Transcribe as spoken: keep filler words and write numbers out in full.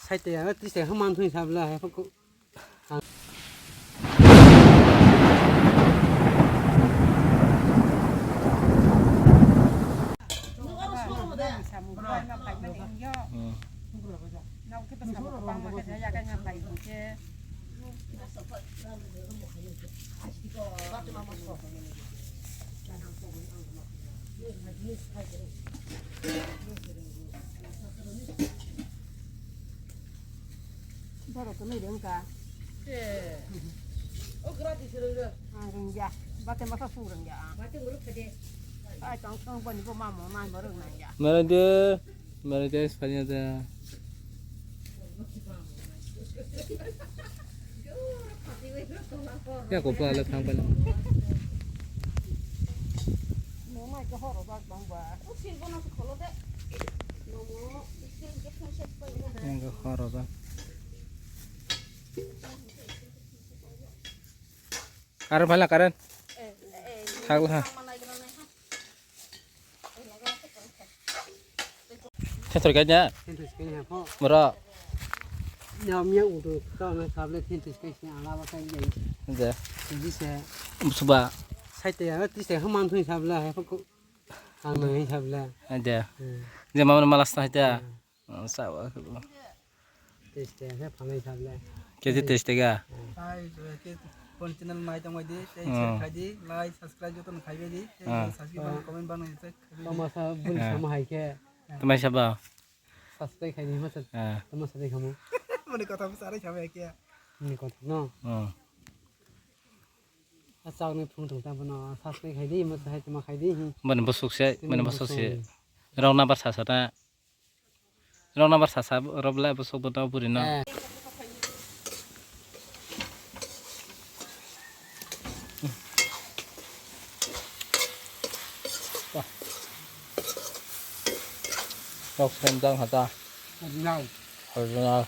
Saite ya, tiste haman thung sabla, hai ko. Borok kwnwi rwngkha. Ang rwngya. Bate masa sung rwngya ang. Ai, tong song boni bo mamo nai bo rwng nangya. Mara de, mara de, Spanya de. Ya, kopla le thang pai. Mo mai ko horo bak bang ba. Yang ko horo bak. Karen phala, Karen. Thakla ha. Thenthor kanya. Thenthor kanya pho. Bro. Nyam ya udu ka na sable thenthor kai se ala ba kai ya. Je. Tiji se. Suba. Saite ya tiste haman thung sabla hai pho. Ang nang sabla. Je. Je mama malas na haita. Sawa. Teste khe phalnai sabla. Keji teste ga. Hai, ke pon channel mai tong di, tei share khai di, like, subscribe joto no khai di, tei subscribe bang, comment bang, tei khai di. Tama sa bun sama hai khe. Tama sa ba. Subscribe khai di masa. Tama sa dei khamu. Mani kotha masa rai sama hai khe. Ni kotha no. Achak ni phung thung ta bono subscribe khai di, masa hai tama khai di. Mani bosuk se, mani bosuk se. Rong number sa sa ta. Rok number sasa rok le bosok bono buri no. Rok seng jang hata. Original. Original.